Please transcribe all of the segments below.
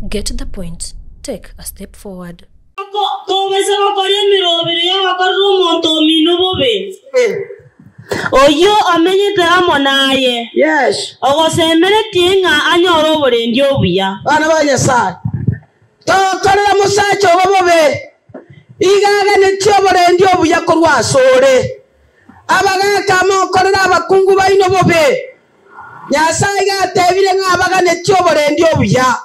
Get the point, take a step forward. Tobaisa gokora emerobero y'ogokorera omonto omino bobe, oyio omenyete amo naye, ogosemeretie ng'a anyore oborendi obuya. Abana ba Nyasae, tokorera mosacha obo bobe, iga aganetie oborendi obuya korwa asore. Abagaaka mokorere abakungu baino bobe, Nyasae iga atebire ng'a abaganetie oborendi obuya.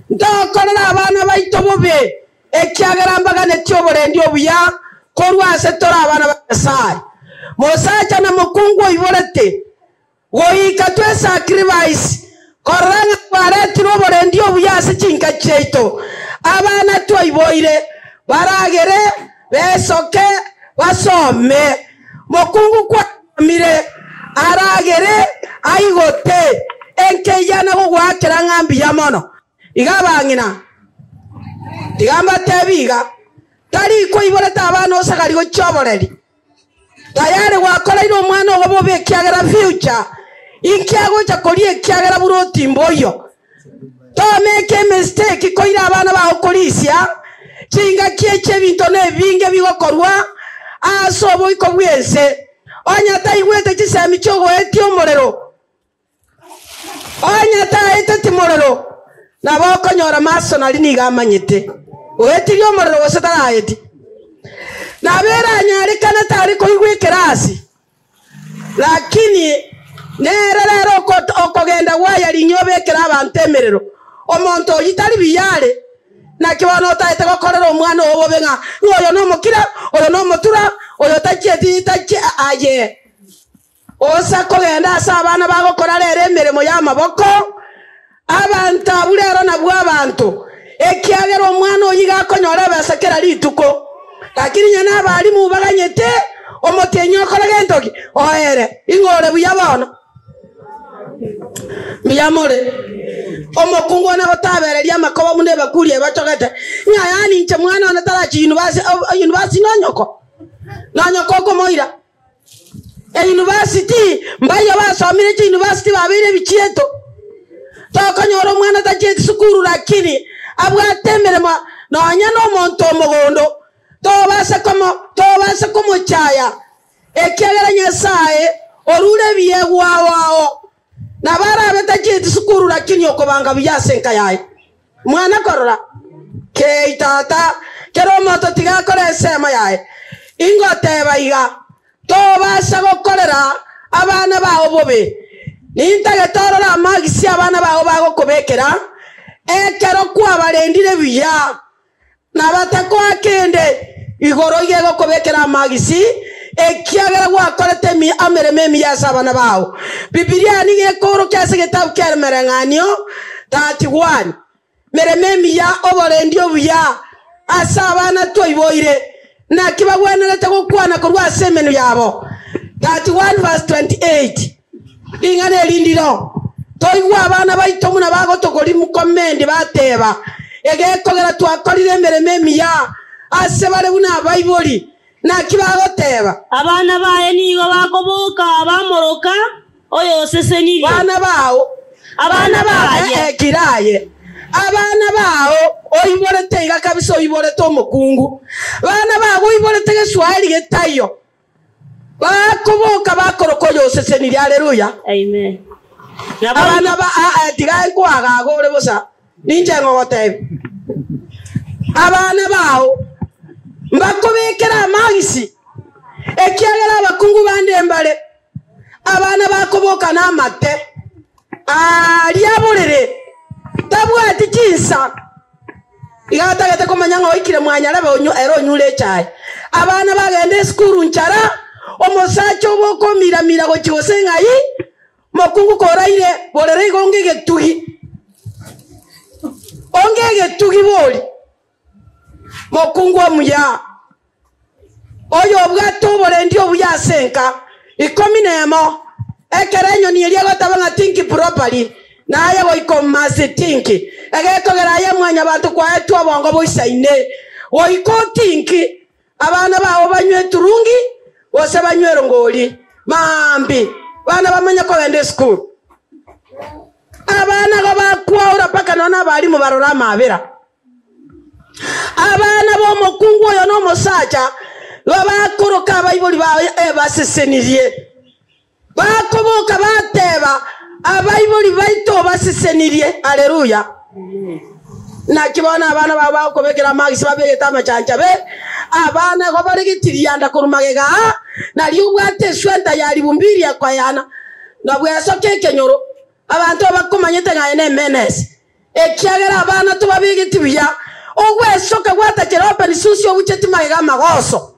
Ntokorere abana baito bobe, ekiagera mbaganetie oborendi obuya korwa ase tore abana ba Nyasae. Mosacha na mokungu oiborete, goika twesacrifice korora ng'a twaretire oborendi obuya ase chinka chiaito. Abana twaiboire baragere, besoke, basome. Mokungu kwamire, aragere, aigote, enkeyia na gogoakera ng'a mbuya mono. Iga abang'ina, tiga mbatebi iga, tari koiborete abana osagari gochia oboreri. Tayari gwakoreire omwana ogo bobe ekiagera future, inki agocha koria ekiagera buna otimba oyio. Tomeke emistake koira abana bao korisia, chingaki echi ebinto nebinge bigokorwa ase oboiko bw'ense. Onye taigwete chisemi chi'ogoetia omorero, onye taeteti morero, nabo okonyora masonari nigo amanyete oetirie omorero gose taraeti. Nabo eranyarekane tare koigwa ekerasi. Lakini nere rero okogenda gwaya rinywa obekere abanto emerero, omonto oyio tari buya are. Naki bono otaete gokorera omwana oo bobe ng'a oyo nomokira, oyo nomotura, oyo tachieti tachi aye. Osa kogenda ase abana bagokora rero emeremo y'amaboko, abanto abwo rero nabwo abanto, ekiagera omwana oyio iga akonyora ebesa kera rituko. Lakini onye nabarimu baganyete omotienyi okore gento ki? Oere. Ing'o ore buya bono? Mbuya more. Omokungu one gotabereria amakobo buna ebakuri ebachogete, ng'a yaani inche mwana one tarachi university nonyoko? Nonyoko okomoira? Eyunivasiti, mbayio basomire chiyunivasiti babeire ebichieto. Tokonyora omwana tachieti sukuru lakini abwate emeremo nonya nomonto omogondo tobasa komo tobasa komochaya ekiagera Nyasaye orure ebiegwa ao ao. Nabo arabe tachieti sukuru lakini okobanga buya ase enka yaye. Mwana korora, Kei tata, kera omonto tiga akore ensemo yaye. Ingoteba iga, Tobasa gokorera abana bao bobe. Nintagete orore amagisi abana bao bagokobekera ekero kwabarendire buya. Na batakoa kende igoro iga egokobekera amagisi, ekiagera gwakorete emeremo emiya ase abana bao. Bibilia nigo ekoorokia ase egetabu kia Emereng'anio 31, Meremo emiya, oborendi obuya ase abana twaiboire, naki bagwenerete gokwana korwa ase emenwa yabo. 31 verse 28. Ring'ana eri ndiro, Toigwe abana baito buna bagotogoria commend bateba, Egekogera twakorire emeremo emiya ase bare buna abaibori. Naki bagoteba? Abana baye nigo bakoboka bamoroka oyosesenirie. Bana bao, Abana baye. Ee, kiraye. Abana bao oiborete iga kabisa oiborete omokungu. Bana bao oiborete geswahili getaiyo. Bakoboka bakoroka oyosesenirie. Haleluya. Amen. Nabo Abana ba aa tiga nkoagaga ore bosa, ninche ngogotebia. Abana bao mbakobekere amagisi, ekiagera abakungu bande mbare abana bakoboka namate aaria borere, tabwati chinsa. Iga atagete komanya ng'a oikire mwanyarebe ere onyure echae. Abana bagenda esukuru nchara, omosacha obo okomiramira gochia gose ng'ai, mokungu koraire borere igo onge egetugi. Onge egetugi bori. Mokungu omuya, oyobwate oborendi obuya ase enka, ikomi nemo, ekero enyoni eria egoteba ng'a think properly, naye goika must think, egekogera aye mwanyabanto kwaetwe obongo boisaine, goika othink, abana bao banywe eturungi gose banywe erongori, maambia bana bamanye kogenda esukuru. Abana igo bakwa. Okwaura mpaka nonya nabarimu barore amabera. Abana b'omokungu oyo na omosacha bakoroka abaibori baye ebasesenirie. Bakoboka bateba, Abaibori baito basesenirie. Haleluya! Naki bono abana bao bagokobekera amagisi babegete amachanchabe, abana igo bare getirianda korwa magega aa, nario obwate eswenta ya ribumbiri ekoyana, na bwesoka ekenyoro. Abanto abakomanyete ng'a aye nemenesi, ekiagera abana tobabegeti buya, ogwesoka gwatachera open susi obucheti magega amagoso.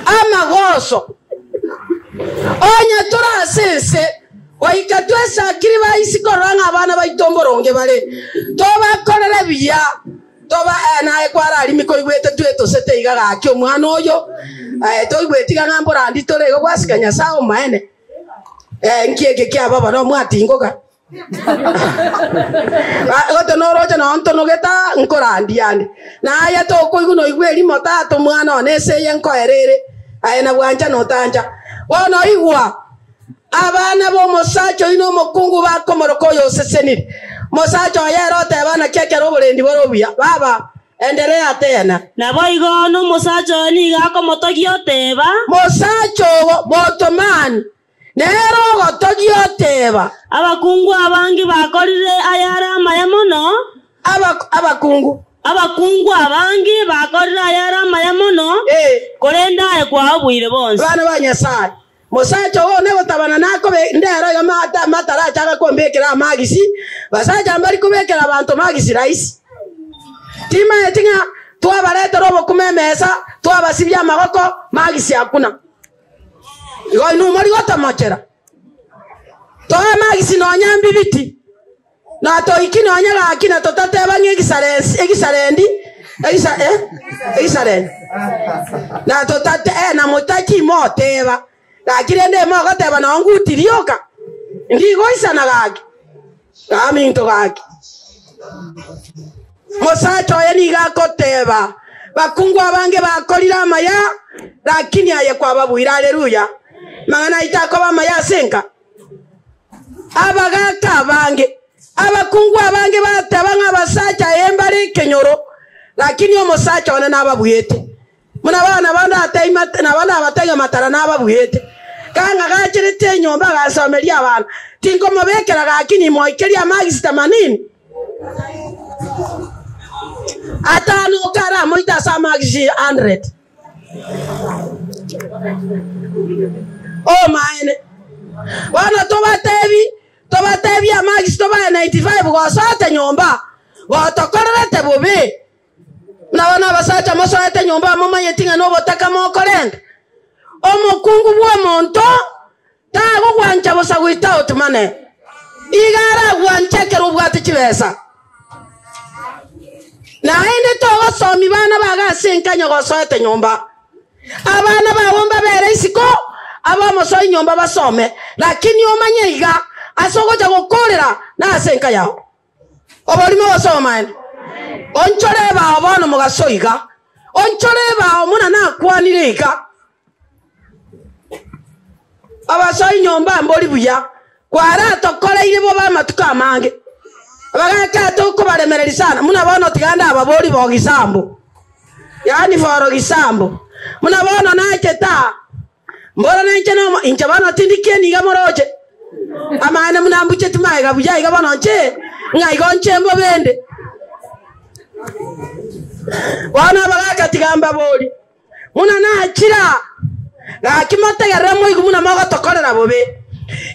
Amagoso. Onye tore ase ense, goika twesakire ba isiko rora ng'a abana baito mboronge bare, tobakorere buya, toba eh, naye kwararimi koigwete twetosete iga gaki omwana oyo, eh, toigweti iga ng'a mborandi tore igo gwasika Nyasae omoene. Eh, nki eke kiaba bono mwatingoka? Gote noroche noo ntonogete aa, nkorandia ande. Na aye tokoigwa noigwa erimo, Tata, omwana one, ase eye nkoera ere, aye nabwancha notancha. Bono igwa, abana b'omosacha oyio na omokungu bakomoroka oyosesenire. Omosacha oye ere oteba, Naki ekero oborendi bore obuya, baba, enderea tena. Naboigo nomosacha oye nigo akomotogia oteba. Mosacha ogo motomani, Nere ogotogia oteba. Abakungu abange bakorire ayare amaya mono. Abakungu. Abakungu abange bakorire ayare amaya mono, korende aye kwaoboire bonsi. Abana ba Nyasae, mosacha oo one gotabana nakobe ndero iga mataracha kombekera amagisi, basacha mbari kobekera abanto magisi rahisi. Timaeti ng'a twabaretera obokima emesa, twabasibia amagoko, magisi akuna. Igo inwe mori gotomochera, toe amagisi nonya mbibiti, na toiki nonya gaki, na totateba ng'a egisarensi, egisarendi, egisa, eh, egisarendi, na totate, eh, na motachi moteba, gaki rende mogoteba noo nguti rioka, ndigoisana gaki, gaminto gaki. Mosacha oye nigo agoteba, Bakungu abange bakorire amaya, lakini aye kwababuire. Haleluya! Amang'ana aito akoba amaya ase enka. Abagaaka abange, abakungu abange bateba ng'a abasacha aye mbare ekenyoro, lakini omosacha one nababuete. Buna abana bande nabo nabatebia matara nababuete. Kang'a gacherete enyomba agansomeria abana, tinkomobekera gaki nimoikerie amagisi tamanini atano karamoite ase amagisi hundred. Omaene. Bono tobatebi, tobatebie amagisi tobae 95 gosoete nyomba, gotokorerete bobe. Buna bono abasacha mosoete nyomba momanyeti ng'a nobotaka mokorenta, omokungu bw'omonto tagogwancha bosa without money, iga aragwanche ekero obwate chibesa. Naende togosomi bana bago ase enkanyo gosoete nyomba. Abana bao mbabere isiko, abamosoi nyomba basome, lakini omanye iga, ase ogocha gokorera nase enka yao. Oborimo gose obomaene? Onchore ebao bono mogaso iga, onchore ebao buna nakwanire iga. Abasoi nyomba mbori buya, kwaratokoreire bobe amatuko amange. Abagaka tokobaremereria sana, buna bono tiga ndababori bo gisambo, yaani foro gisambo. Buna bono nachete aa, Mboro nainche nomo, inche bono tindi kieni iga moroche. Amaene buna mbucheti magega buya iga bono nche, ng'a igo nche mbobende. Bono abagaaka tiga mbaborie, buna nachire aa, gaki motegerere moigwe buna mogotokorera bobe.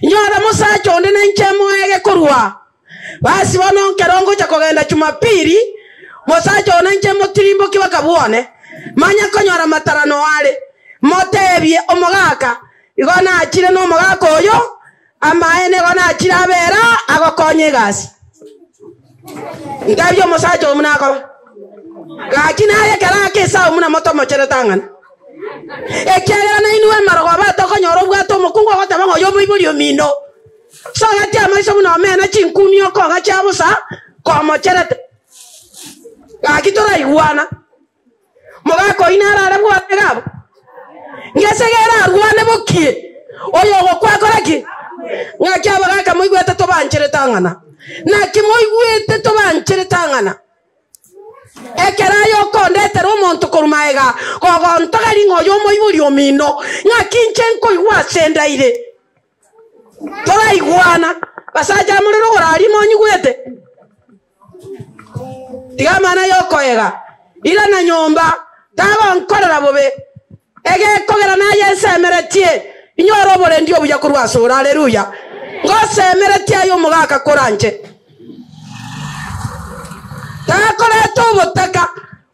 Inyora mosacha onde nainche moege korwa aa. Basi bono nkero ngocha kogenda Jumapili, mosacha one inche motirimbokie bakabwone, manye konyora matarano are. Motebie omogaka, igo nachire nomogaka oyo, amaene igo nachire abere aa agokonya egasi. Ntebie omosacha oyo buna akoba. Gaki naye ekero ake Esau buna motomocherete ang'ana. Ekiagera nainwe amarogoba tokonyora obwate omokungu ogoteba ng'a oyo omoibori omino. Sogetie amaiso buna omena chinkumi okoga chia bosa komocherete. Gaki toraigwana. Mogaka oyio narare bwane iga abwo. Ngesege erarwane bokie. Oyo ogokwa akore ki? Ng'aki abagaka moigwete tobancherete ang'ana. Naki moigwete tobancherete ang'ana? Ekero aye okondetera omonto korwa magega kogontogeria ng'a oyo omoibori omino, ng'aki inche nkoigwa ase ndaire? Toraigwana. Basacha more rogoro aria monyigwete? Tiga amang'ana y'okoega, irana nyomba, tagonkorera bobe. Egekogera naye nsemeretie, inyore oborendi obuya korwa asore. Haleluya! Ngosemeretie aye omogaka koranche. Takoreta obotaka,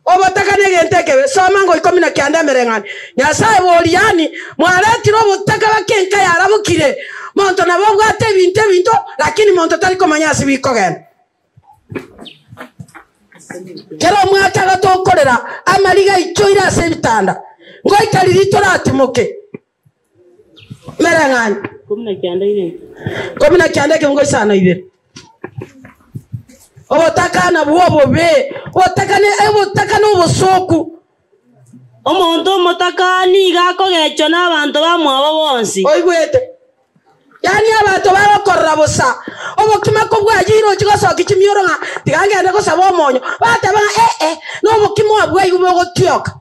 obotaka negento ekebe. Soma ngo ikomi na kianda emereng'anio. Nyasae boria, yaani mwaretire obotaka baka enka yarabokire. Monto nabo obwate ebinto ebinto, lakini monto tari komanya ase bikogenda. Kera omwaka iga tokorera, amariga aichoire ase ebitanda, ngoika riria toratimoke. Emereng'anio ikomi na kianda ekeungo isano ibere. Obotaka nabwo obobe, obotaka ne obotaka na obosooku. Omonto omotaka nigo akogechwa nabanto bamwabo bonsi. Oigwete? Yaani abanto bagokorora bosa, obokima kobwayire ochie gosokia chimioro ng'a tiga ngende gosaba omonyo, bateba ng'a ee, nobokima obwo aigwe bogotioka.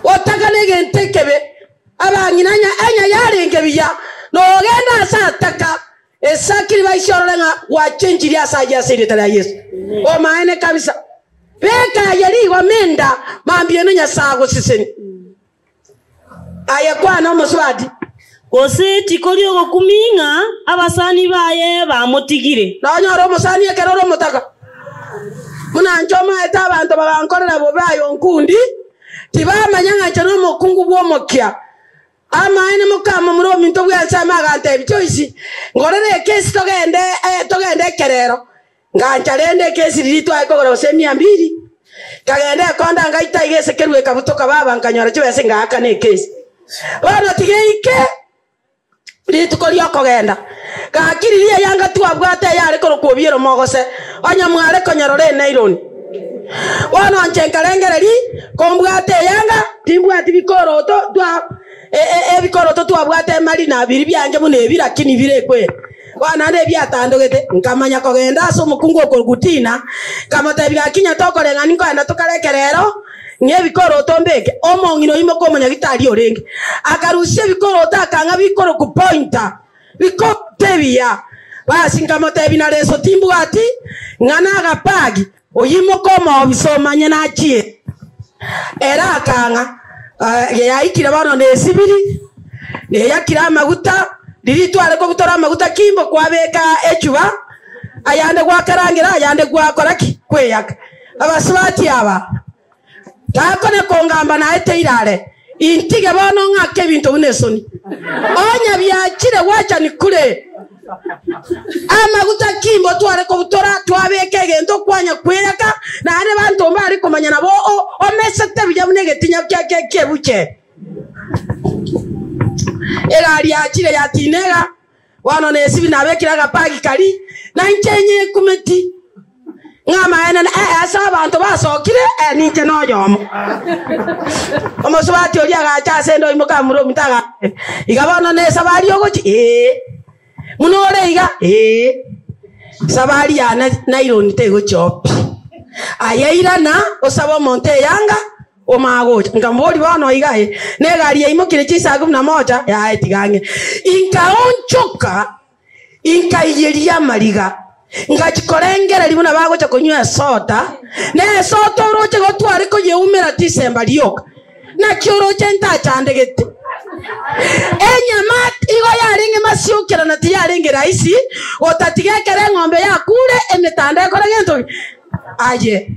Gotaka negento ekebe, abang'ina nya enya yarenge buya, nogenda ase ataka, esakiri baise orore ng'a gwachenchirie ase ayio ase erieta ria Yeso. Omaene kabisa. Beka aye rigoma enda, mambia eno Nyasae agosesenie. Aye kwana omosubati. Gose tikori ogokumia ng'a abasani baye bamotigire. Nonyore omosani ekero ore omotaka. Buna inche omaete abanto bagankorera bobe aye onkundi, tibamanya ng'a inche nomokungu bw'omokia. Amaene mokamomura ominto bw'ense ime agantebia, Joyce, ngorere ekesi togende togende ekerero. Ngancha rende ekesi riria twaye kogora gose emia mbili. Nkagenda ekonda ngaita iga ase kerua ekabutoka baba nkanyora chibesa ngaakana ekesi. Bono tiga eike rituko ri'okogenda. Gaki riria eyanga twabwate eyare korokwa obiero mogose, onye mware konyerora enailoni. Bono inche nkarengereria, kombwate eyanga, timbwati bikoroto twa ebikoroto twabwate emarina biria biange buna ebi lakini bire ekweri. Bono naende ebiatandogete, nkamanya kogenda ase omokungu okorokwa Dina, nkamotebia, Gaki nyata okoreng'ania nkoenda tokare ekerero, ng'a ebikoroto mbeke. Omong'ina oimoka omonyagitari orenge, akarusia ebikoroto akang'a bikorokwa pointer, bikoroto ebiya. Basi nkamotebia, Na reso timbwati, ng'a nagapagi, oyimoke omoofisa omanye nachie. Ere akang'a, Yaikire bono nesibiri, neyakire amaguta, riria tware kobutora amaguta kimbo kwabeka echuba, ayande gwakarangera, ayande gwakora ki? Kweyaka. Abasubati aba takona kongamba naye teirare, intige bono ng'ake ebinto buna esoni. Onye biachire gwachani kure. Amaguta kimbo tware kobutora, twabeka egento kwanya kweyaka, naende banto mbare komanya nabo omesete buya buna egetinya ki'ebuche. Egari yachire yatina iga, bono nesibi nabekire agapagi karia, na inche nyekumeti ng'a amaene ase abanto basokire, ninche noyomo. Omosubati oria agacha ase ende oimoka amura ominto agambia, Iga bono nesabari ogochia? Ee. Buna ore iga? Ee. Sabari yane naironi tegochia oo pi. Aye irana osabe omonto eyanga omanye gocha. Nkamoboria bono iga ee, negari yaimokire chinsaa kumi na moja? Yaya tiga ang'e. Inkaonchoka inkaiyeria amariga, ngachia korengereria buna bagocha konywa esoda, na esoda oroche gotware koyeumera tisemba rioka. Naki oroche ntachandegete? Enyama igo yarenge masiokera na tiyarenge rahisi, gotatiga ekero eng'ombe yakure emetanda ekore gento ki? Aye,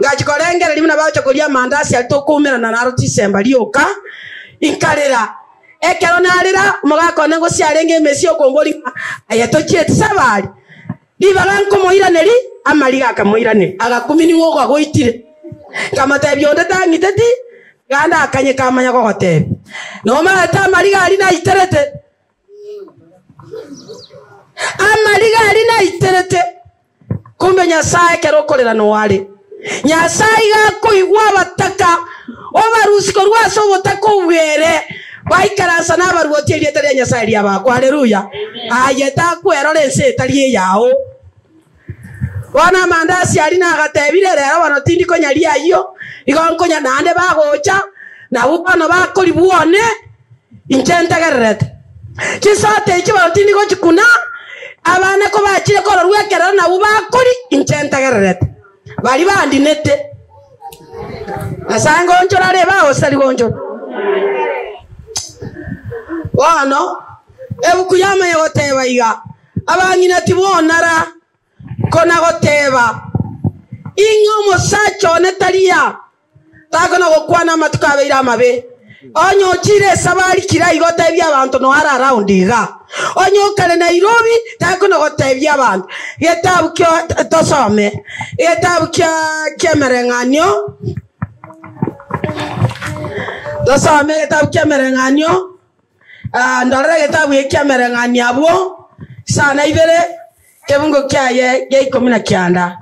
ngachia korengereria buna bagocha koria amandasi aria tokoumerana naro tisemba rioka, inkarera. Ekero narera, omogaka one ngosia arenge emesia okomboria ng'a, Aye tochieti sabari? Ribaga nkomoiraneria, amariga akamoiraneria, agakumia ning'o ogagoitire. Nkamotebia, Onde tang'iteti, ganda akanye kamanya gogotebia. Nomaete amariga aria naiterete? Amariga aria naiterete. Kumbe Nyasae ekero okorera noare. Nyasae iga akoigwa abataka, obarusie korwa ase obotaka obwere, baikaransa nabaruoti erieta ria Nyasae riabakwa. Haleluya! Aye takwerora ense etari eyao. Bono amandasi aria nagatebire, Rero bono tindi konyaria ayio, igo nkonya naende bagocha, nabwo bono bakoribwa one, inche ntegererete. Chisota echi bono tindi gochikuna, abana kobachire kororwa ekerero nabwo bakoria, inche ntegererete. Baria bandinete. Nyasae ngonchora are gose tari gonchora? Bono ebuku yamanya goteba iga, Abang'ina tibonara kona-goteba, Ing'e omosacha one tari aa, takona-gokwana amatuko abeire amabe. Onye ochire esabari kira igo otebie abanto noare around iga. Onye okare Nairobi takona-gotebia abanto. Getabu kio tosome. Egetabu kia ki'emereng'anio tosome egetabu ki'emereng'anio ndorere egetabu eki ki'emereng'anio abwo isano na ibere kebungo kiaye gia ikomi na kianda.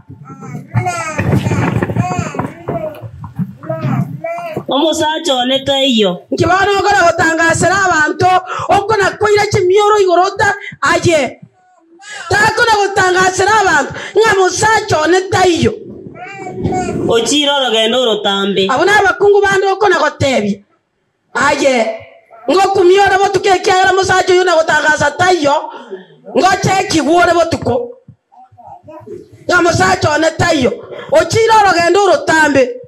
Omosacha one taiyo. Inki bono okona gotangasera abanto okona koira chimioro igoro ota aye? Takona gotangasera abanto ng'a mosacha one taiyo. Ochire orogendo orotambe. Abwo nabakungu bande okona gotebia, Aye, ngokumia ore botuko ekiagera mosacha oyio nagotangasa taiyo, ngochekigwe ore botuko ng'a mosacha one taiyo, ochire orogendo orotambe.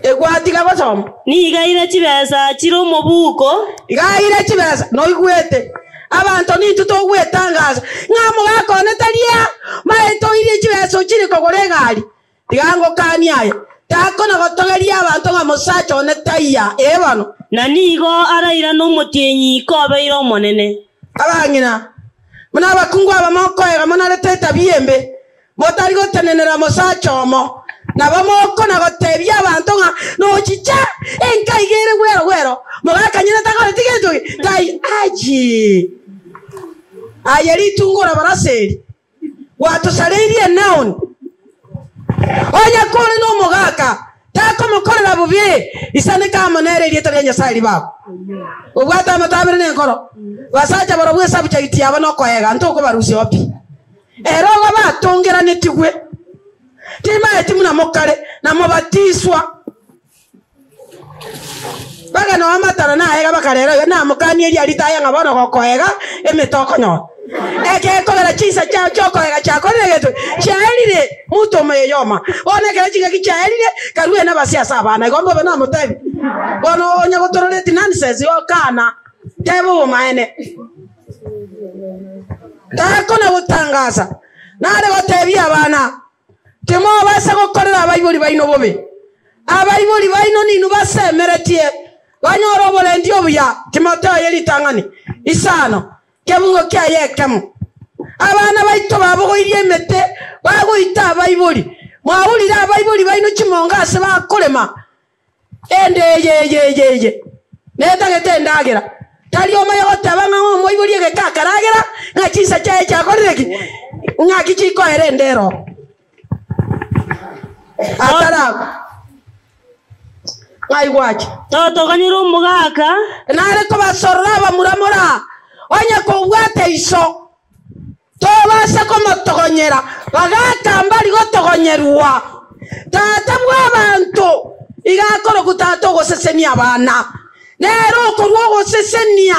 Egwatiga gosoma. Nigo aire chibesa chire omobuko. Iga aire chibesa, noigwete. Abanto nintwe togwetangasa ng'a omogaka one tari aa, maete oirie chibesa ochire kogora egari. Tiga ngokanie aye, takona gotogeria abanto ng'a mosacha one taiya. Ee bono. Na nigo arairane omotienyi kobeire omonene. Abang'ina, buna abakungu aba mokoega monarete etabia embe, motari gotenenera omosacha omo, nabo mokona gotebia abanto ng'a nochicha enka iga ere gwero gwero, mogakanyene takoreti gento ki? Tai aye! Aye ritungo orabarasa eri, gwatosareirie enaoni. Onye kore nomogaka, takomokorera bobe, isaneka amo nere erieta ria Nyasae ribago. Obwate amatabere nenkoro, basacha barobwo esubject yabo nokoega, ntokobarusia oo pi. Ere ogo batongeranetigwe, timaeti buna mokare, na mobatiswa. Mpaka nonya amatara naega bakarera oyo namokanie eria ritaya ng'a bono gokoega emete okonyora. Ekekogera chinsa chiao chiokoega chiakorire gento chiaerire mutu omoyeyoma. Bono ekero chingaki chiaerire karue nabasi ase abana igo mbobe namotebi bono onye gotororeti nonsense igo kana teba obomaene. Takona gotangasa nare gotebia abana Timobasa gokorera abaibori baino bobe. Abaibori baino ninwe basemeretie banyore oborendi obuya. Timotheo ye ritang'ani isano, kebungo kiaye ekemo. Abana baito babogoirie emete, bagoita abaibori. Mwaurire abaibori baino chimonga ase bakorema. Ende eye eye eye eye netagete endagera. Tari omanye goteba ng'a omoibori egeka akaragera, ng'a chinsa chiaye chiakorire ki? Ng'aki chikoera ende ero ataragwa. Ng'ai gwacha? Totoganyera omogaka. Nare kobasorora abamura moraa, onye kobwate iso. Tobasa komotogonyera, bagaka mbari gotogonyerwa. Tata bw'abanto iga akorokwa tata ogosesenia abana, nere okorua ogosesenia.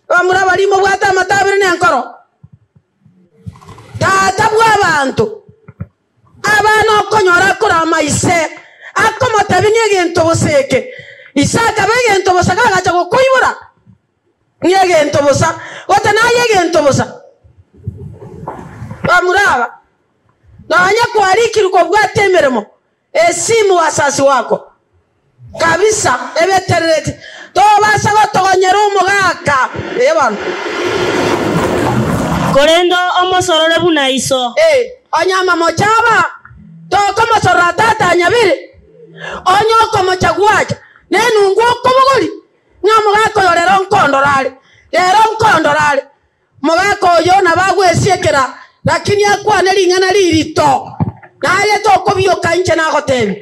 Bamura baria mobwate amatabere nenkoro. Tata bw'abanto, abana okonyora akorama ise, akomotebia negento bosa eke. Ise akaba egento bosa kagacha gokoibora. Negento bosa, gose naye egento bosa. Bamura aba, nonya kwarikirwe kobwata emeremo, esimu wasasi wako kabisa ebeterereti, tobasa gotogonyera omogaka. Ee bono. Korende omosorore buna iso. Ee, onye amamocha aba, tokomosorora tata nyabere, onye okomocha gwacha, nenungu okobogoria. Ng'a omogaka oyo rero nkondora are, rero nkondora are. Omogaka oyo nabo agwesiekera, lakini akwane ring'ana ririto, naye tokobioka inche nagotebia.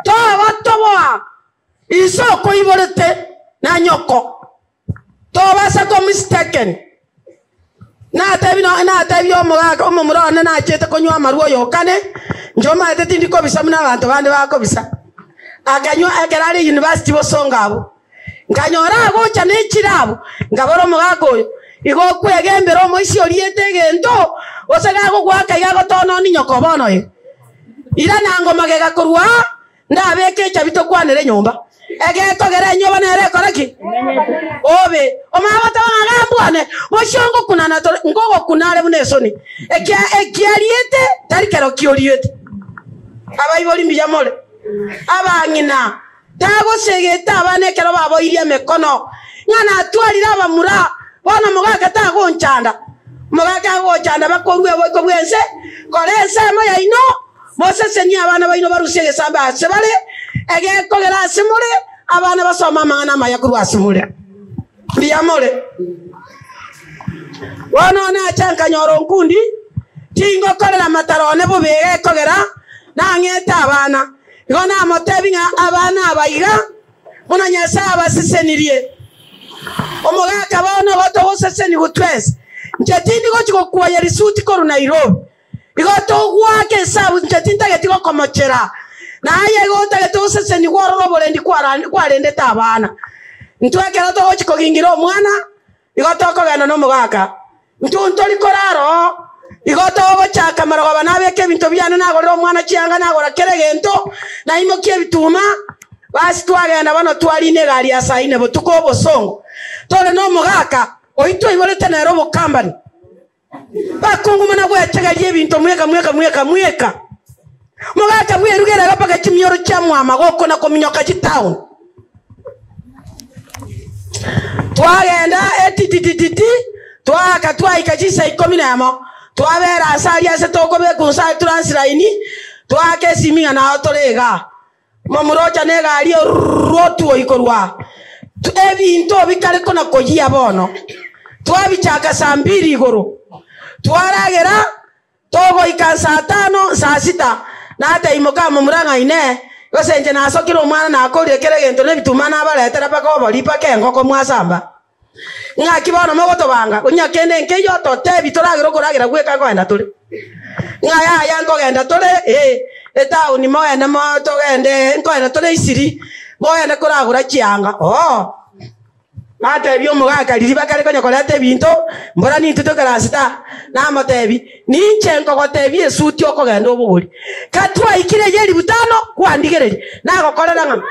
Togotoboa inse okoiborete na nyoko, tobasa ko mistaken. Natebi no natebia omogaka omomura one nachete konywa amarwa oyo okane, inche omanyete tindi kobisa buna abanto bande bakobisa. Akanywa ekero are university bosongo abwo. Nkanyora agocha ne chirabu, nkabora omogaka oyo, igo okwegembera omoisia oriete egento, gose gagogoaka iga agotononi nyoko bono iga. Irana ngomagega korwa aa, Ndabeke echabi tokwanere nyomba, egekogera enyoba nere ekore ki? Obe. Omanye goteba ng'a gambwane, bosio ngokunana tore, nkogokuna are buna esoni. Ekia ekiariete tari kero kioriete. Abaibori mbuya more? Abang'ina, tagosegete abana ekero baboirie emekono, ng'a natwarire abamura, bono mogaka tagonchanda. Mogaka agochanda bakorue oboiko bw'ense, kora ensemo yaino, Mosesenie abana baino barusie egesambe ase bare, egekogera ase more abana basome amang'ana amaya korwa ase more. Mbuya more. Bono nacha nkanyora onkundi, tingokorera amataro one bobe egekogera nang'ete abana. Igo namotebi ng'a abana aba iga, buna Nyasae abasesenirie. Omogaka bono igo togosesenigwa twensi. Inche tindi gochi gokwoyia risuti korwa Nairobi. Igo togoaka esabu, inche tintageti gokomochera, na aye igo otagete osesenigwe orore oborendi kwarendete abana. Intwe ekero togochia kogingira omwana, igo tokogenda nomogaka. Intwe ntori korara oo, igo togochaka marogoba nabeke ebinto biane nagorere omwana chianga nagora kera egento, naimokia ebituma, basi twagenda bono twarina egari ya saa ine botuko obosongo. Tore nomogaka, oyio twaiborete nere obokambani. Bakungu buna gwetegeria ebinto mweka mweka mweka mweka. Mogaka bwerugera iga mpaka chimioro chiamwama gokona kominyoka chitown. Twagenda etititititi twaaka twaika chinsa ikomi na emo twabera ase aria ase tokobekwa nse aye Transline twaaka esimi ng'a nao tore igaa. Momura ocha negari orotwoi korwa ebinto bikare kona koyia bono. Twabichaka saa mbili igoro, twaragera, togoika saa tano, saa sita, natebia moka momura ng'a inee, gose inche nasokire omwana nakorire kera egento na ebituma nabaretera mpaka obori mpaka engoko mwasamba. Ng'aki bono mogotobanga? Onye kende nkeiyo totebi toragere okoragera gweka nkogenda tore. Ng'a yaya nkogenda tore, ee, etaoni mogende mo togende nkogenda tore Isiri, mogende koragora chianga. Oo. Natebia omogaka riria bakare konya koreta ebinto, mbora nintwe tokerasita, namotebi, Ninche nkogotebia esuti okogenda obogori. Katwaikire eyio elifu tano, kwandigereria, nagokorera ng'a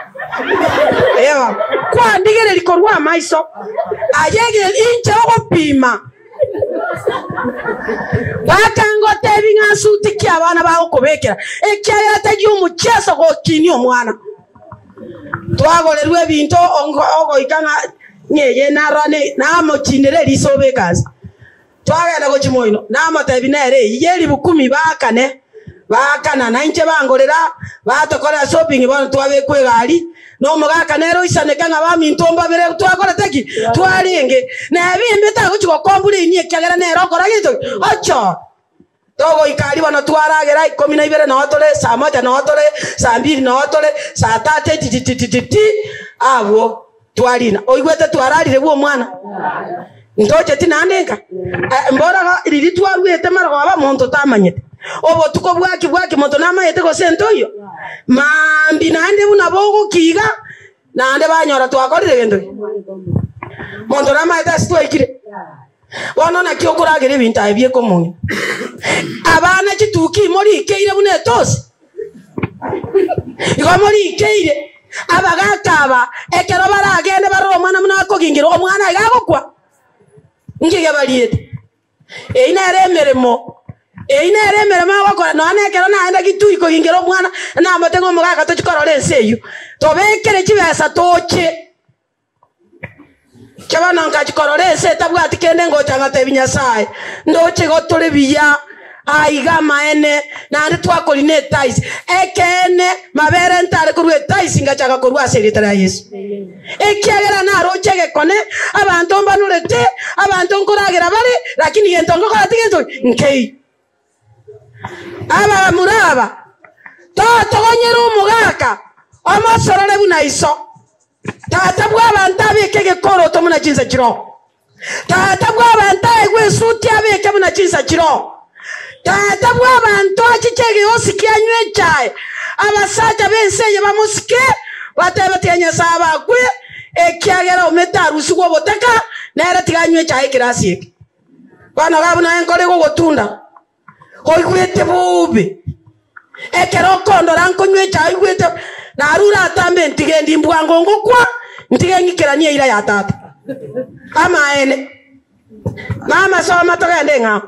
Ewa, kwandigereria korwa amaiso aye inche ogopima. Bakangotebia ng'a nsuti ki abana bagokobekera, ekiagera tari omochiaso gokinia omwana. Twagorerwa ebinto ogoika ng'a ng'eye narora namochinera eriso obeke ase. Twagenda gochia moino, namotebia nere, Eyio y'eribu kumi baakane. Baakana, na inche bangorera, batokorera shopping, bono twabekwa egari, na omogaka nere oisaneke ng'a baminto mbabere twakorete ki? Twarenge. Neba embe tagochia gokombura eyio ekiagera nere okora gento ki? Ochora. Togoika aria bono twaragera ikomi na ibere noo tore, saa moja noo tore, saa mbiri noo tore, saa tatu etititititi, abwo. Twarina. Oigwete twararire bwa omwana? Ntocheti naende nka? Mboraga riria twaruete marogoba monto tamanyete. Obotuko bwaki bwaki monto namanyete gose ntoiyo? Maambia naende buna bogokia iga, naende banyora twakorire gento ki? Monto namanyete ase twaikire? Bono naki okoragera ebinto aye bi'ekomong'ina? Abana chituki morikeire buna etosi? Igo morikeire abagaaka aba, ekero baragende barore omwana buna akogingerwa, omwana iga agokwa. Inki kebariete? Eyio nere emeremo, eyio nere emeremo agokora, nonya nekero naenda gitui kogingera omwana, namote ng'a omogaka tochie korora ense eyio, tobekere chibesa toche. Inche bono ngachia korora ense etabwati kende ngocha ngatebia Nyasae, Ndoche igo tore buya aiga amaene, naende twakorina etaisi. Ekeene, mabere ntare korua etaisi ngachaka korua ase erieta ria Yeso. Ekiagera naroche egekone, abanto mbanorete, abanto nkoragera bare, lakini gento ngokora tigento nkeiyo. Abamura aba, totogonyera omogaka omosorore buna iso. Tata bw'abanto abeke egekoroto buna chinsa chirogo. Tata bw'abanto aegwe esuti abeke buna chinsa chiroo. Tata bw'abanto achiche egeosi kianywe echae, abasacha b'ense eye bamosike, batebe tiga Nyasae abakwe, ekiagera omete arusigwe obotaka, nere tiga anywe echae ekerasi eke. Bono iga buna enkoro egogotunda, oigwete bobe. Ekero okondora nkonywa echae oigwete, narure atambe ntige ndi mbwango ngokwa, ntige ng'ikeranie eira ya tata. Amaene. Mama soma togende ng'ao.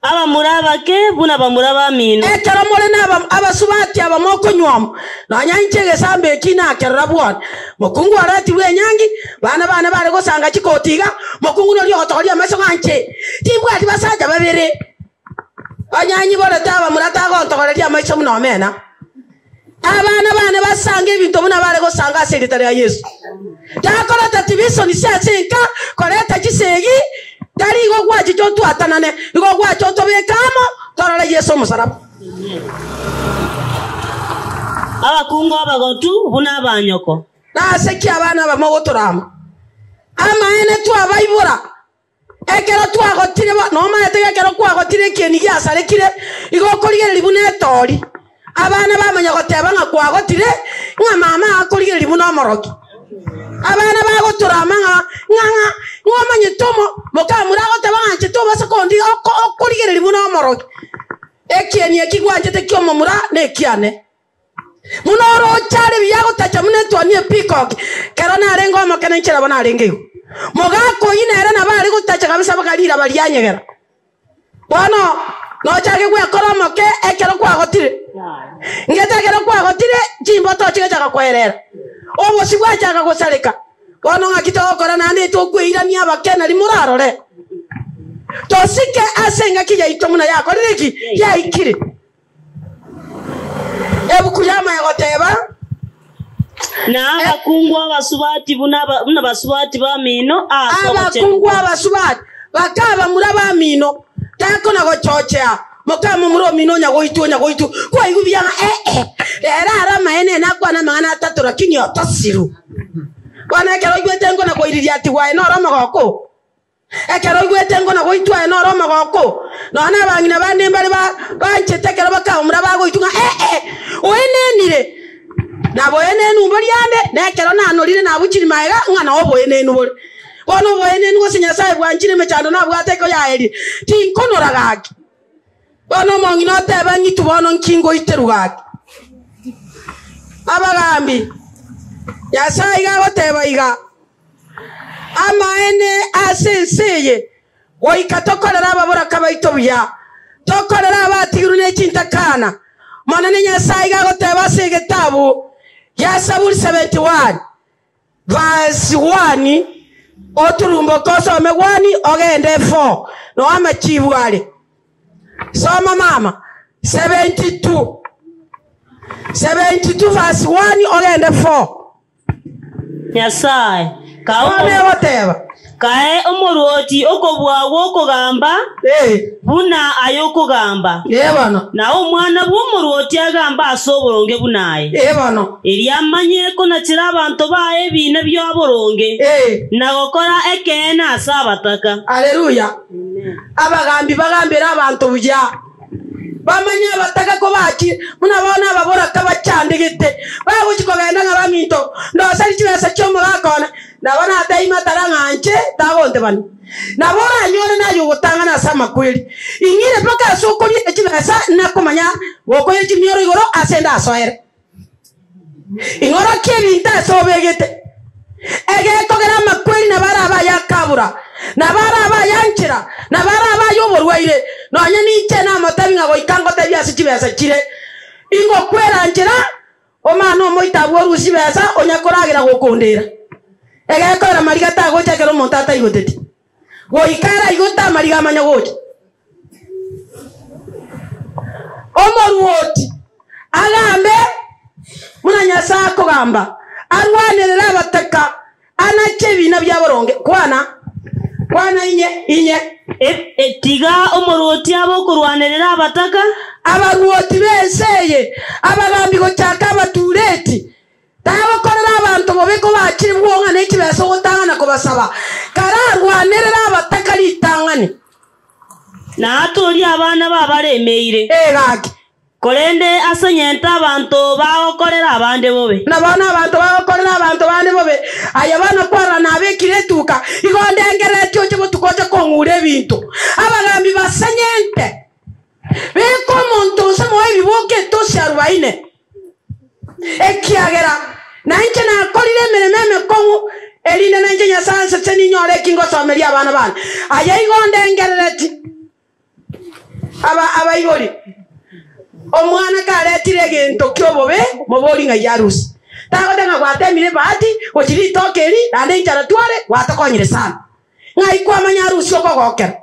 Abamura abake buna bamura bamino. Ekero more nabasubati aba mokonyuoma, nonya inche egesambo eki nakerora bwone. Mokungu oretirwe enyangi, bana bane bare gosanga chikoti iga, mokungu noria ogotogoria amaiso ng'a inche timbwati basacha babere. Onye anyiborete abamura tagontogoreria amaiso buna omena. Abana bane basange ebinto buna bare gosanga ase erieta ria Yeso. Takoreta tibisoni ase enka, koreta chisegi, tari igo gwachicha otwatanane, igo gwacha otobeke amo, torore Yeso omosaraba. Abakungu abagotu buna abanyoko. Nase ki abana aba mogotorama? Amaene twabaibora. Ekero twagotire bo, nomaete ng'a ekero kwagotire ekieni giasarekire, igo okorigereria buna etori. Abana bamanya goteba ng'a kwagotire, ng'a mama akorigereria buna omorogi. Abana bagotorama ng'a ng'a ng'a ng'a omanyete omo mokamura agoteba ng'a inche tobasa kondi oko okorigereria buna omorogi. Ekieni eki gwanchete ki'omomura nekiane. Buna orooche are buya agotacha buna etuoni y'epeacock, kero narenge omoke na inche nabo narenge igo. Mogaka oyio nere nabo are gotacha kabisa mpaka riraba rianyegera. Bono nochake gwekora omoke ekero kwagotire. Ngete ekero kwagotire, chimboto chigachaka koerera, obosio bwachaka gosareka. Bono ng'aki togokora naende tokweirania abake nari morarore? Tosike ase engaki yaito buna yakorire ki? Yaikire. Ebuku y'amaya goteba. Na abakungu abasubati buna buna basubati bamino ase Abakungu ogochenwa. abasubati bakabamura bamino, takona gochochea mokamomura omino onya goitwa onya goitwa kwaigwa buya ng'a ee rero are amaene nakwana amang'ana atato lakini otosiru. Bono ekero oigwete nkona koiriria ati gwaye noro omogoko oo. Ekero oigwete ngona goitwa aye noro omogoko oo, nonya nabang'ina bande mbare banchete ekero bakaumora bagoitwa ng'a ee, oenenire. Na boenenu mboria ande, na ekero nanorire nabuchiri magega ng'a nao oboenenu bore. Bono oboenenu gose Nyasae bwanchire emechando nabwate ekoyaerie, tinkonora gaki. Bono omong'ina oteba, Ng'itwe bono nki ngoiterwa gaki? Abagambi, Nyasae iga agoteba iga, Amaene ase ense eye, goika tokorere ababoraka baito buya, tokorere abatigirwe ne chintakana. Omonene Nyasae iga agoteba ase egetabu gia Saburi 71 verse 1, oturumboke osome 1 ogende 4, noo amachibu are. Soma mama, 72, 72 verse 1 ogende 4. Nyasae, kae Bono omo- egoteba. kae omorwoti okobua gw'okogamba Ee, buna aye okogamba, ee bono, na omwana bw'omorwoti agambe ase oboronge buna aye, ee bono, erio amanye konachera abanto baye ebiina bia boronge, ee. na gokora ekeene ase abataka. Haleluya! Abagambi bagambere abanto buya. Bamanye abataka kobachire, buna bono ababoraka bachandegete, bagochia kogenda ng'a baminto, ndoserie chibesa chi'omogaka one, nabo nateima tara ng'a inche tagontebania. Nabo oranyore naye ogotang'ana ase amakweri. Ing'ire mpaka ase okoriera chibesa nakomanya gokoira chimioro igoro ase ndasoere. Ing'orokie ebinto ase obegete, egekogera amakweri nabo arabe ay'akabura, nabo arabe ayanchera, nabo arabe ay'oborwaire. Nonya ninche namotebi ng'a goika ngotebie ase chibesa chire, ingokwera nchera, omana omoito abwo orusie chibesa onya koragera gokondera. Egekogera mariga tagocha ekero omonto ataigoteti. Goika araigote amariga amanye gocha. Omoruoti agambe buna Nyasae akogamba, arwanerere abataka, anache ebiina bia boronge. Kwana, kwana inye, inye. E, tiga omoruoti abe okorwanerera abataka. Abaruoti b'ense eye, abagambi gochaka abatureti. Tagokorera abanto bobe kobachire bwong'a ne chibesa ogotang'ana kobasaba, kararwanerere abataka ritang'ani. Na atorie abana b'abaremeire. Ee gaki. Korende ase nyente abanto bagokorera abande bobe. Na bono abanto bagokorera abanto bande bobe, aye bono kwarora nabekire etuka, igo ndengereretie oche botuko oche kong'ura ebinto. Abagambi basenyente, beka omonto onse moe ebiboka etosi arubaine, ekiagera nainche nakorire emeremo emekong'u, erinde nainche Nyasae ansesenie ninyore eki ngosomeria abana bane. Aye igo ndengereretie. Aba abaibori, omwana karetire egento ki'obobe, mobori ng'ai arusie. Tagoteba ng'a gwatemire ebahati gochia ritoke eri, naende inchara tware, gwatokonyire sana. Ng'ai kwamanya arusie okogokera?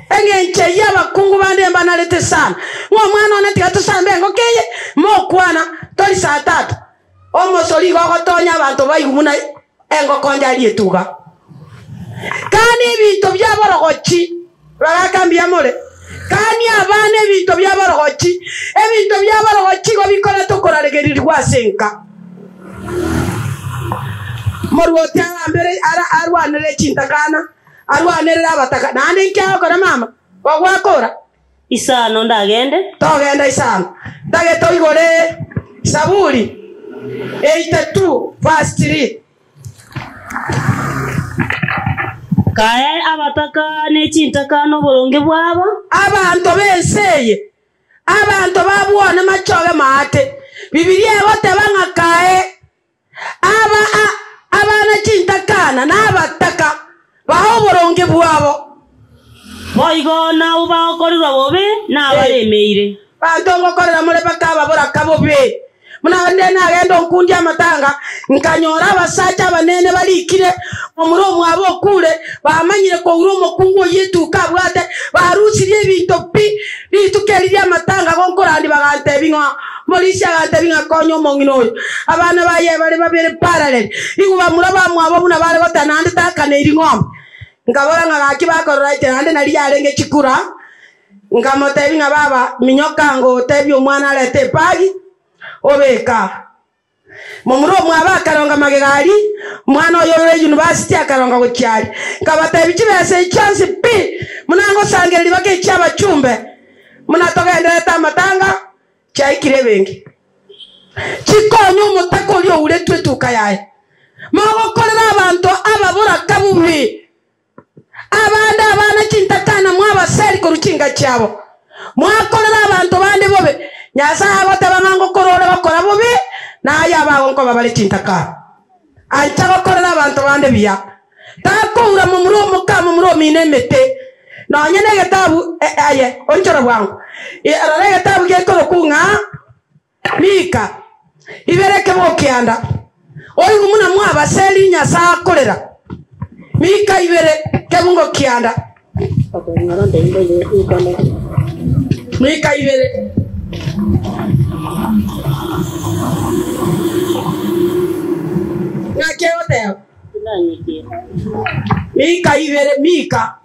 Eng'encho eyio abakungu bande mbanarete sana, ng'a omwana one tiga tosambe engoko eye, mokwana, tori saa tatu. Omosori igo ogotonya abanto baigwe buna engoko onde arie etuga. Kani ebinto bi'aborogochi, bagaka mbuya more. Kani abana ebinto bi'aborogochi, ebinto bi'aborogochi igo bikoreta okoraregererigwa ase enka. Moruoti arambere ara arwanerere chintakana, arwanerere abataka, naende inki agokora mama? Gogwakora? Isano ndagende. Togenda isano. Ntagete oigore Saburi 82 verse 3. Kae abataka ne chintaka noboronge bwabo. Abanto b'ense eye, abanto ba bwone machoge maate. Bibilia egoteba ng'a kae aba abana chintakana na abataka bae oboronge bwabo. Boigo nabwo bagokorerwa bobe nabaremeire. Banto ngokorera more bakababoraka bobe. Buna onde nagenda onkundia amatanga, nkanyora abasacha abanene barikire, momura omwabo okure, bamanyire koura omokungu oyio etuka abwate, barusirie ebinto pi. Rituko eri ri'amatanga gonkorandia bagantebia ng'a Morisia agantebia ng'a konya omong'ina oyo, abana baye bare babere parallel, igo bamura bamwabo buna bare goteba naende takaneiri ng'ombe. Nkabora ng'a gaki bakorora inche naende nari yarenge chikura, nkamotebia ng'a baba minyoka ngotebie omwana arete epagi obeke aa. Momura omwabo akaronga magega aria, omwana oye ore university akaronga gochia aria. Nkabatebia chibesa echi chionsi pi, buna ngosangereria baka echi abachumbe, buna togendererete amatanga, chiaikire ebenki. Chikonye omotaka oria ouretwe etuka yaye. Mogokorera abanto ababoraka bobe. Abande abana chintakana mwabaseri korwa chinka chiabo, mwakorera abanto bande bobe. Nyasae agoteba ng'a ngokora ore gokora bobe, na aye abago nkoba bare chintakana. Ancha gokorera abanto bande buya. Takoura momura omoka momura omino emete. Nonye negetabu aye onchora bwango. Rora egetabu gekorokwa ng'a Mika, ibere ekemo kianda, oigwe buna mwabaseri Nyasae akorera. Mika ibere kebungo kianda. Mika ibere. Ng'aki egoteba? Mika ibere, Mika.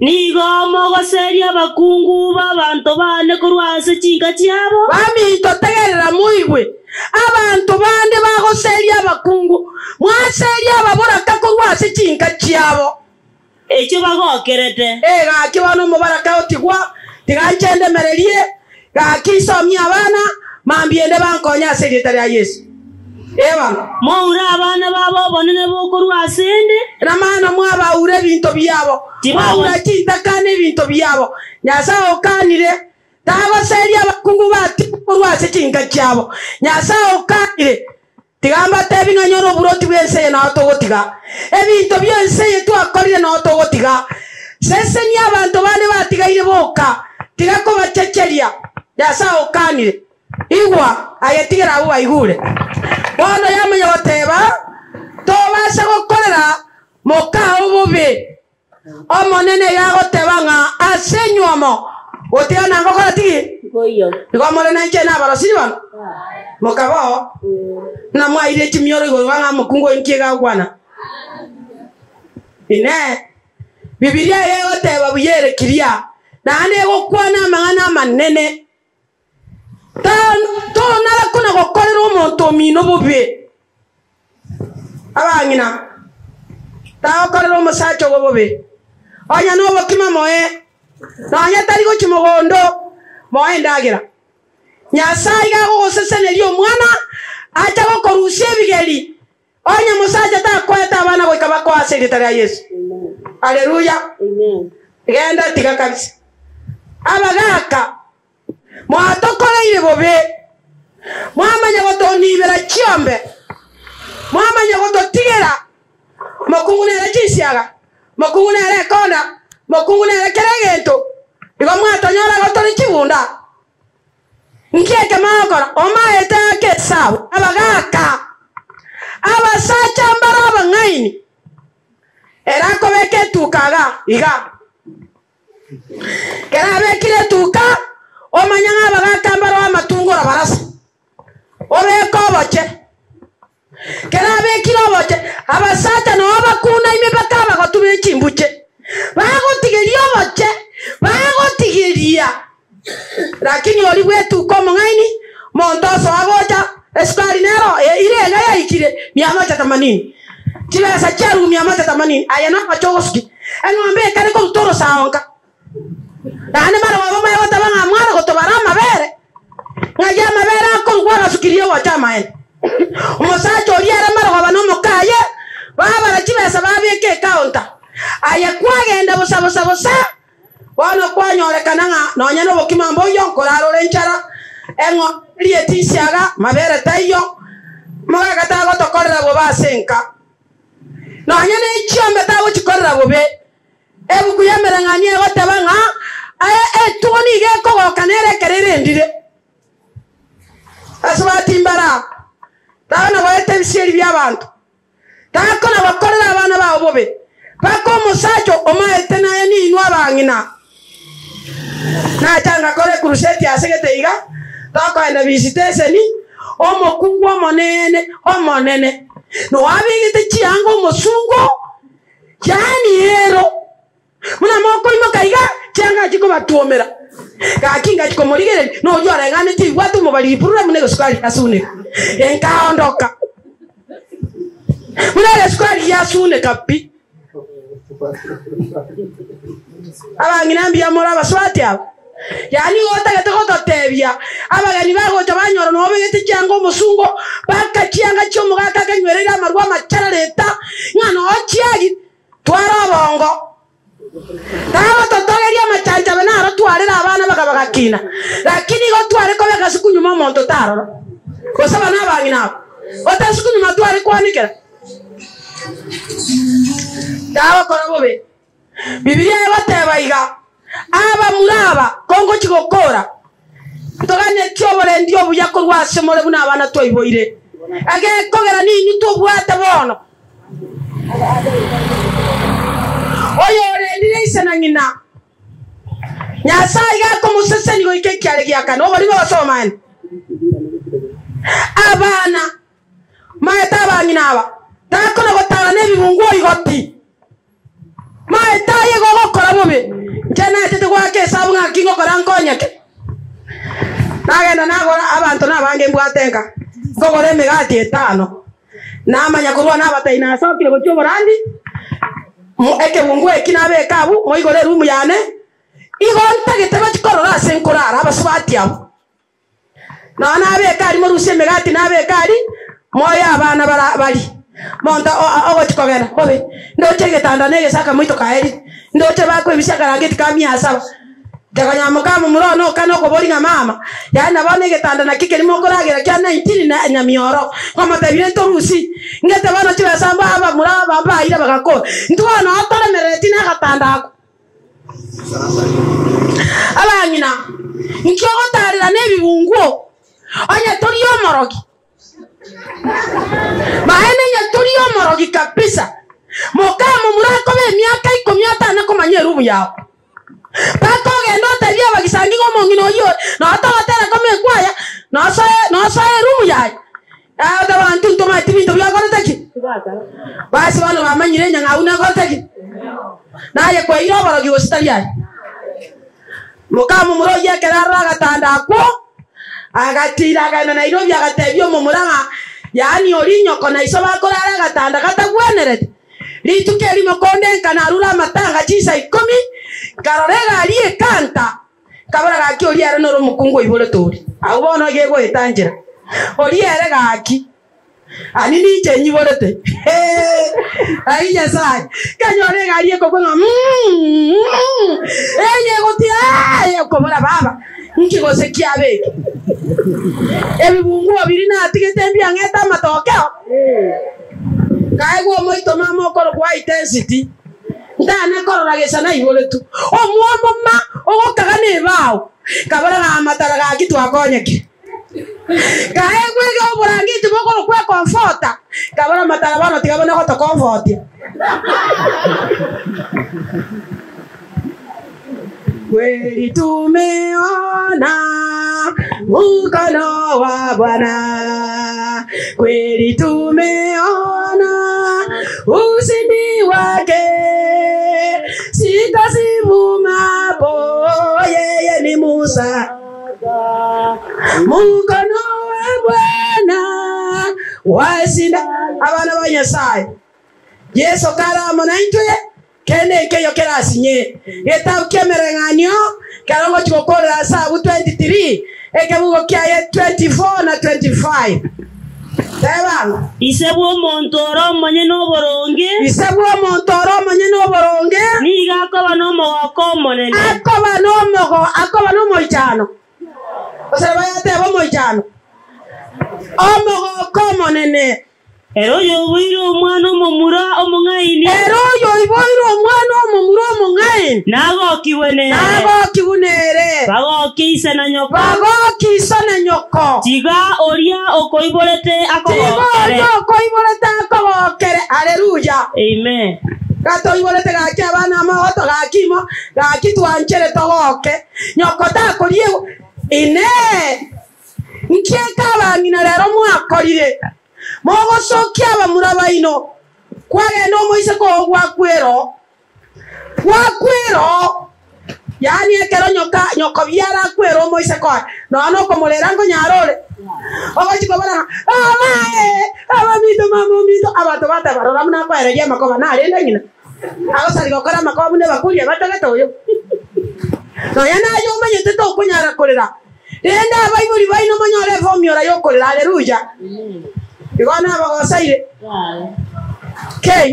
Nigo mogoseria abakungu b'abanto baane korwa ase chinka chiabo. Baminto, tegerera moigwe, abanto bande bagoseria abakungu, mwaseria ababoraka korwa ase chinka chiabo. Echio bagokerete. Ee, gaki bono omobaraka otigwa, tiga inche ndemererie, gaki nsomie abana, mambia ende bankonye ase erieta ria Yeso. Ee bono. Moure abana babo obonene bokorwa ase 'nde. Namano mwabaure ebinto biabo, mwaura chintaka na ebinto biabo. Nyasae okanire, tagoseria abakungu batigwe korwa ase chinka chiabo. Nyasae okanire, tiga mbatebi ng'a nyore oboroti bw'ense eye nao togotiga. Ebinto bi'ense eye twakorire nao togotiga. Sesenia abanto bande batigaire boka, tiga kobachecheria. Nyasae okanire. Igwa, aye tigera abwo baigure. Bono yamanya goteba, Tobasa gokorera mokao bobe. Omonene iga agoteba ng'a ase enywomo gotiga nangokora tiki? Igo more nainche nabarosiri bono? Mokaba oo, buna mwairire chimioro igoro iga ng'a omokungu oyo inki iga agokwana? Inee! Bibilia iga egoteba buya ere kiria, naende egokwana amang'ana amanene. Tonara kona gokorera omonto omino bobe. Abang'ina, tagokorera omosacha obo bobe, onye nobokima moe, nonya tari gochia mogondo, moe endagera. Nyasae iga agogoseseneria omwana, acha gokorusia ebigeri, onye mosacha takoete abana goika bakoe ase erieta ria Yeso. Haleluya! Genda tiga kabisa. Abagaka, mwatokoreire bobe, mwamanya gotonibera chiombe, mwamanya gototigera mokungu nere chinsiaga, mokungu nere ekonda, mokungu nere kera egento, igo mwatonyora igo tore chibunda. Nki eke mogokora? Omaete ake Esau, abagaaka, abasacha mbare abang'aini, ere akobeka etuka iga iga. Ekero abekire etuka, omanye ng'a abagaaka mbare amatungo orobarasa, obeke oboche. Ekero abekire oboche, abasacha nao bakunaime mpaka abagotu be chimbuche, bagotigeria oboche, bagotigeria. Lakini oria bw'etuka omong'aini, monto osoa gocha, esukari nero ere iga yaikire mia moja themanini, chibesa chiarugwa mia moja themanini, aye nomoche ogosukia eng'ombe ekare koruta orosao nka. Naende barabwo bamanye goteba ng'a mware gotobara amabere, ng'ai amabere akorugwa agasukirie gocha amaene. Omosacha oria ere marogoba na omokaye, babara chibesa babeka ecounter. Aye kwagenda bosa bosa bosa, Bono kwanyorekana ng'a nonya nobokima mboiyo, nkorara ore enchara, eng'ombe eria etinsiaga, mabere taiyo, omogaka tagotokorera bobe ase enka. Nonya ne chiombe tagochikorera bobe. Ebuku y'Emereng'anio egoteba ng'a etugo nigo ekogoka nere ekero erendire. Ase batimbara, tagana goeta ebisieri bi'abanto. Takona gokorera abana bao bobe, mpaka omosacha omaete naye ninwe abang'ina. Nacha ngakora ekuruseti ase gete iga, tokoenda visiteseni, omokungu omonene, omonene, noabegete chianga omosungo, yaani ero. Buna mokoimoka iga, chianga chikobatwomera. Gaki ngachia komorigereria, noria oreng'anetie oibwate omobariri purure buna egesukari giasuneka. Nkaondoka buna egesukari giasuneka pi. Abang'ina mbuya more abasubati aba? Yaani igo otagete gototebia abageni bagocha banyora nobegete chianga omosungo mpaka chianga chi'omogaka akanywereire amarwa amacharareta ng'a noo chiagi. Tware obongo, tagototogeria amachanchabe naro twarere abana bakaba gakina, lakini igo tware kobeka sukunyuma omonto tarora, gose abana abang'ina aba, gose sukunyuma tware kwanikera. Tagokora bobe. Bibilia egoteba iga, Abamura aba, kongochia gokora, ntoganetie oborendi obuya korwa ase more buna abana twaiboire, egekogera ninwe tobwate bono. Oyorendire ise na ng'ina, Nyasae iga akomosesenia goika ekiare gia kane. Oborimo gose obomaene? Abana, maete abang'ina aba, takona gotara nebibunguo igoti. Maete aye igo ogokora bobe. Inche nachete goaka esabu ng'aki ngokora nkonyeke. Nagenda nagora abanto nabange mbwate nka, nkogora emegati etano. Namanya korwa nabatebia nasokire gochia oborandi, ekebunguo eki nabeke abwo, moigore erumu yane, igo ntagete bachie korora ase nkorara abasubati abwo. Nonya nabeke aria morusie emegati nabeke aria, moe abana bara barie. Monto ogochia kogenda, bobe, ndoche egetanda na egesaka moito kaerire, ndoche bakoebisia akarangeti ka mia saba. Inche konya moka momura one okana okoboria ng'a mama, yaani na bono egetanda naki keria mokoragera kia 19 na nyamioro, nkomotebia ntorusie, ngete bono chibesa mbae abamura aba mbaeire bagakora, intwe bono noo toremereretie na agatanda ako. Abang'ina, inki ogotaarera nebibunguo onye tori omorogi? Maene onye tori omorogi kabisa, mokamomura akobe emiaka ikomi atana komanya erubu yao. Mpaka ogende otebie abagisangi ng'a omong'ina oyio noo togotera koma ekwaya, nosoe nosoe erumu yaye. Aye oteba ng'a intwe ntomaeti binto biakorete ki? Basi bono bamanyire enyang'au nekorete ki? Naye kwaeire oborogi gose tari aye? Mokamomura oyio ekero arora agatanda akwo, Agatiira akagenda Nairobi agatebia omomura ng'a yaani oria nyoko na iso bakorara agatanda gatagwenerete. Rituko erimo konde nkanarure amatanga chinsa ikomi, nkarora egari ekanta, nkabora gaki oria ere noro omokungu oiborete oria. Agwo bono iga egoeta nchera. Oria ere gaki. Ani ninche nyiborete. Ai Nyasaye. Nkanyora egari ekogwa ng'a mm, eye egotia eye okobora baba, nki gose kiaba eke? Ebibunguo biria natigete mbiang'ete amatokeo. Nkaegwa omoito mama okorokwa Intensity. Ntana korora gesa naiboretwe. Omwomoma ogokaga nebao. Nkabora ng'a amatara gaki twakonyekire. Nkaegwa iga oborangeti bokorokwa ekomfota. Nkabora amatara bono tiga buna gotokomfotia. Kweli tumeona mkono wa Bwana, kweli tumeona ushindi wake, sitasimamapo, yeye ni Musa. Mkono wa Bwana washinda. Abana ba Nyasaye, Yeso karamo naintwe kende ekeyo kerasinye getabu ki'emereng'anio kero ngochi gokorera ase abwo 23 ekebugo kiaye 24 na 25 tebanga. Ise bw'omonto ore omonyene oboronge. Ise bw'omonto ore omonyene oboronge. Nigo akoba nomogoko omonene. Akoba nomogo akoba nomoichano. Gose bayateba omoichano. Omogoko omonene. Ere oyoiboire omwana omomura omong'aini. Ere oyoiboire omwana omomura omong'aini. Nagokigwe nere. Nagokigwe nere. Bagokie ise na nyoko. Bagokie iso na nyoko. Tiga oria okoiborete akogokere. Tiga oria okoiborete akogokere. Haleluya. Amen. Gatoiborete gaki abana amagoto gaki imo gaki twanchere togoke. Nyoko takoriegwa. Inee! Nki eke abang'ina rero mwakorire? Mogosokia abamura baino, kwagenda omoiseke oo gwakwera oo, gwakwera oo. Yaani ekero nyoka nyoko biara akwera omoiseke oye, nonya nokomorera nkonyara ore. Ogochia kobora ng'a baba ee, abaminto mama ominto, abanto bateba rora buna akoereria amakoba narende ng'ina. Agosari gokora amakoba buna ebakuri ebatagete oyo. Nonya naye omanyete tokonyara korera. Rende abaibori baino monyore efomiora y'okorera. Haleluya! Igo nabagoseire. Kei,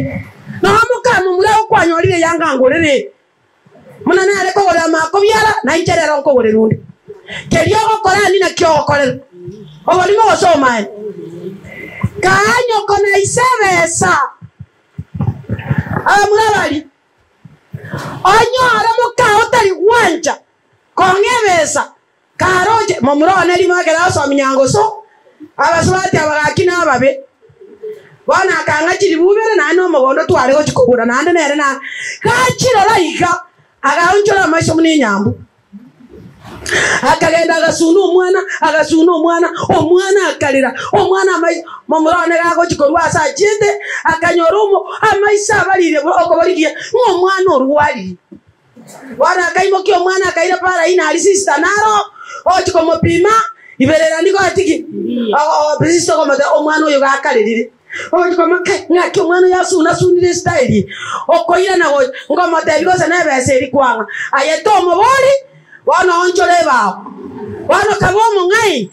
nonya mokamomura okwanyorire eyanga ngorere, buna nare kogorera makobiara, na inche rero nkogorera onde. Keria ogokora ani nakio ogokorera. Oborimo gose obomaene. Kaa nyoko na ise ebesa. Abamura baria, onyore moka otari gwancha Kong'a ebesa, karoche momura one rimo ekero agosoa nyangoso, abasubati aba gaki nababe. Bono akang'a chiribu ibere naende nomogondo tware gochia kogora naende nere na gachirora iga, agaonchora amaiso buna enyambu. Akagenda agasuna omwana, agasuna omwana, omwana akarera, omwana amaiso, momura one gagochia korwa ase achiete, akanyora omo amaiso abarire okoborigia ng'a omwana orwarire. Bono akaimokia omwana akaira para ina aria sister naro ochia komopima iberera nigo atigi sister okomotebia omwana oyo gakarerire ogochia komo kai ng'aki omwana oyo asuna sunire estyle eye okoirana gocha nkomotebia gose nebesa eria kwang'a aye tomobori bono onchore ebao bono kabe omong'aini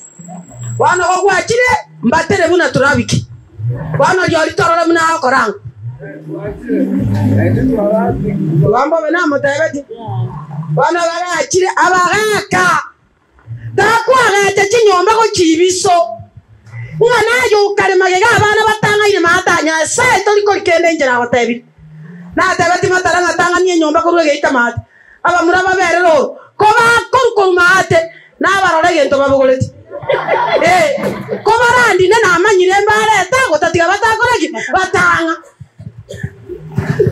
bono gogwachire mbatere buna traffic bono riori torore buna agokora ang'o. Igo mbobe namotebetie, Bono bagachire abagaaka, takoagacha chinyomba gochia ibiso, ng'a naye okare magega abana batang'aine maata. Nyasae tori kori kende inche nagotebirie. Natebetie matara ng'a tang'anie enyomba korwa egeita maate, abamura babere roro, kobakorwa korwa maate, nabarore egento babogoretie. Ee, kobarandine namanyire mbarete gotatiga batakora ki? Batang'a.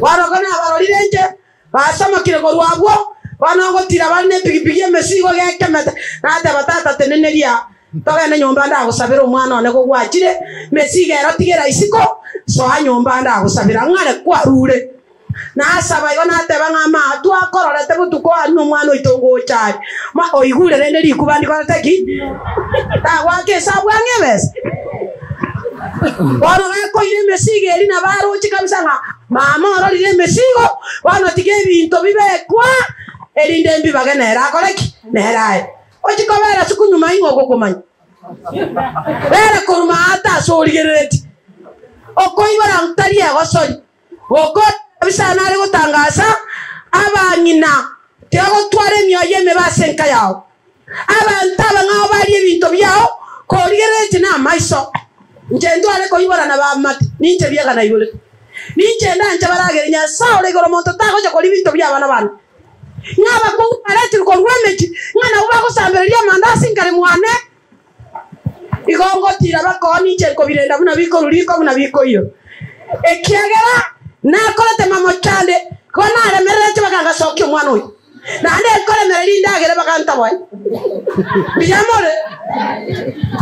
Bono ko nabarorire inche, basomokire korwa abwo, bono ngotira bare nepigipigi emesigo gekemete, nateba, Tata, teneneria, togende nyomba ndagosabere omwana one kogwachire, mesigo ero tigera isiko, soa nyomba ndagosabera ng'are kwarure. Nasaba igo nateba ng'a ama twakororete botuko aria omwana oito ngocha are. Ma oigure rende rikuba ndikorete ki? Tagoaka esabu ang'e ebesa. Bono gakoira emesigo eria nabo aroche kabisa ng'a mama ororire emesigo, bono tiga ebinto bibekwa erinde mbibage nere akore ki? Nere aye. Ochie kobera ase kunyuma ing'o ogokomanya? Bera korwa maate ase origerereti. Okoibora ntari egosori. Gokora kabisa nare gotangasa abang'ina, tigagotwara emioyo emebe ase enka yao. Abanto abang'ao barie ebinto biao, korigereretie namaiso. Inche ntware koibora na bamate, ninche bieka naiborete. Ninche ndanche baragere Nyasae ore igoro monto tagocha koria ebinto bi'abana bane. Ng'a abakungu baretirwe korwa emechie, ng'a nabwo bagosambereria amandasi nkare mwane. Igo ngotiira bakooni inche nkobirenda buna bikorwa riko buna bikoiywa, ekiagera nakorete mamocho ande, igo naremereretie bakangasokia omwana oyo, naende nkoremereria indagere bagantaboa. Mbuya more?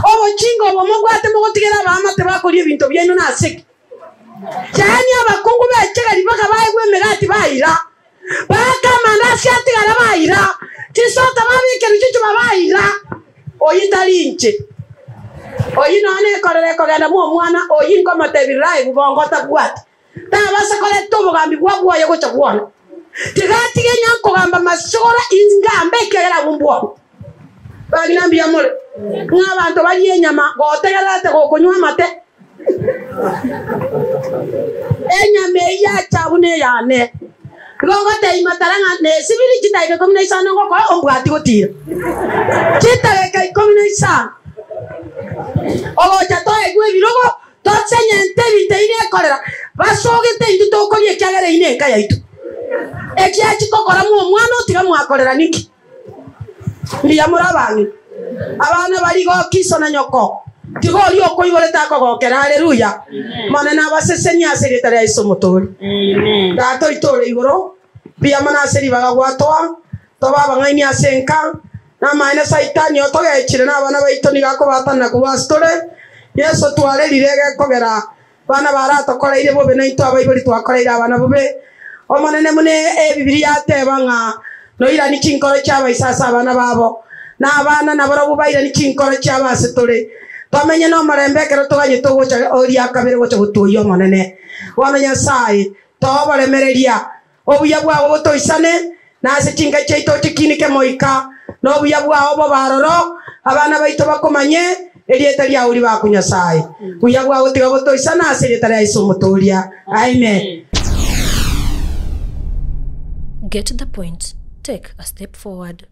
Obochinga obo mobwate mogotigera abaamate bakoria ebinto biaino nase ki? Yaani abakungu b'echegari baka baegwa emegati baira, baaka amandasi atigara baira, chisota babekerwa chichuba baira. Oyio tari inche. Oyio nonya nekorera ekogenda mw'omwana oyio nkomotebia live bongo tabwati. Tabasa koreta obogambi bwa bwoye gocha bwone. Tiga atige nyankogamba masogora ingambe ekiagera abwo mbwone. Bang'ina mbuya more, ng'a abanto barie enyama gotegererete gokonywa amate. Enyama eyio yacha buna eyane. Igo ngotebia matara ng'a nesibiri chidakika 15 ngokoa ombwati gotira. Chidakika 15. Ogocha toegwe ebirogo tosenyente ebinto ebi nekorera basogete intwe tokoria ekiagera eyio nenka yaito. Ekiachi kokora mw'omwana otiga mwakorera ninki? Mbuya more abang'ina, abana baria igo iso na nyoko, tiga oria okoiborete akogokera. Haleluya! Omonene abasesenie ase erieta ria Yeso Omotoori. Tata oito ore igoro, mbuya mono ase ribaga gwatoa, tobe abang'aini ase enka, namaene Saitani otogechire na abana baito nigo akobatanera korwa ase tore. Yeso twarerire egekogera Abana baratokoreire bobe, naintwe abaibori twakoreire abana bobe. Omonene buna Ebibilia yateba ng'a noiranie chinkoro chi'abaise ase abana babo, na abana nabarobwo bairanie chinkoro chiabo ase tore, tomenye nomorembe ekero toganyete ogocha oria kabere gocha gotuoyia Omonene. Bono Nyasae, toa oboremereria, Obuya bwao botoisane, na ase chinka chiaito ochikinike moika, na obuya bwao bobe aroro, abana baito bakomanye erieta riao ribaku Nyasae. Buya bwao tiga botoisane ase erieta ria Yeso Omotooria. Amen. Get the point, take a step forward.